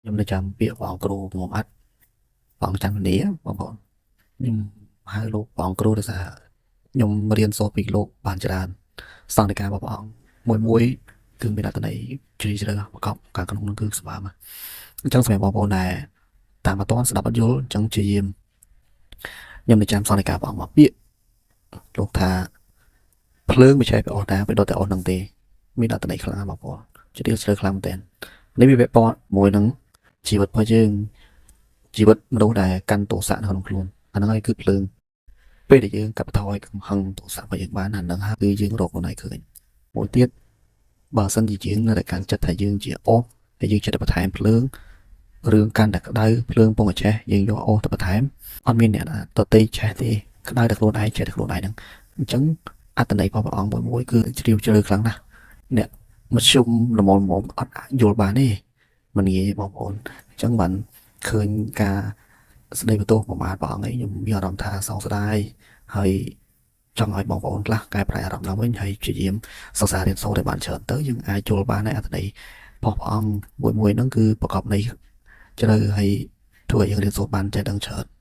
ខ្ញុំនៅចាំពាក្យព្រះអង្គគ្រូមុំអាត់ព្រះអង្គច័ន្ទមនីបងប្អូនខ្ញុំហៅលោកព្រះអង្គគ្រូដោយសារខ្ញុំរៀនសូត្រពីលោកបានច្រើនសង្ឃដីការបស់ព្រះអង្គមួយមួយគឺមានអត្ថន័យជ្រាលជ្រៅប្រកបការក្នុងនោះគឺស្បើមអញ្ចឹងសម្រាប់បងប្អូនដែលតាមអត់ទាន់ស្ដាប់អត់យល់អញ្ចឹងព្យាយាមខ្ញុំនៅចាំសង្ឃដីកាព្រះអង្គមកពាក្យលោកថាភ្លើងមិនឆេះពីអស់ណាไปដុតតែអស់នឹងទេមានអត្ថន័យខ្លាំងណាស់បងប្អូនជ្រាលជ្រៅខ្លាំងមែនទែននេះវាពាក់ព័ន្ធមួយនឹងជីវិតរបស់យើងជីវិតមនុស្សដែលកាន់ទោសៈនៅក្នុងខ្លួនអាហ្នឹងហើយគឺភ្លើងពេលដែលយើងកាត់បន្ថយកំហឹងទោសៈរបស់យើងបានអាហ្នឹងហើយគឺយើងរកខ្លួនឯងឃើញមួយទៀតបើសិនជាយើងនៅតែកាន់ចិត្តថាយើងជាអស់ហើយយើងចិត្តតែបន្ថែមភ្លើងរឿងកាន់តែក្តៅភ្លើងពងតែឆេះយើងយកអស់ទៅបន្ថែមអត់មានអ្នកណាដតីឆេះទេក្តៅតែខ្លួនឯងឆេះតែខ្លួនឯងហ្នឹងអញ្ចឹងអត្ថន័យរបស់ព្រះអង្គមួយមួយគឺជ្រាវជ្រៅខ្លាំងណាស់អ្នកមធ្យមល្មមៗអត់អាចយល់បានទេមិនងាយទេបងប្អូនអញ្ចឹងបានឃើញការស្ដីបន្ទោសប្រមាថព្រះអង្គឯងខ្ញុំមានអារម្មណ៍ថាសោកស្ដាយហើយចង់ឲ្យបងប្អូនខ្លះកែប្រែអារម្មណ៍ឡើងវិញហើយព្យាយាមសិក្សារៀនសូត្រឲ្យបានច្រើនទៅយើងអាចយល់បានហើយអត្ថន័យរបស់ព្រះអង្គមួយមួយហ្នឹងគឺប្រកបន័យជ្រៅហើយធ្វើឲ្យយើងរៀនសូត្របានចេះដឹងច្រើន។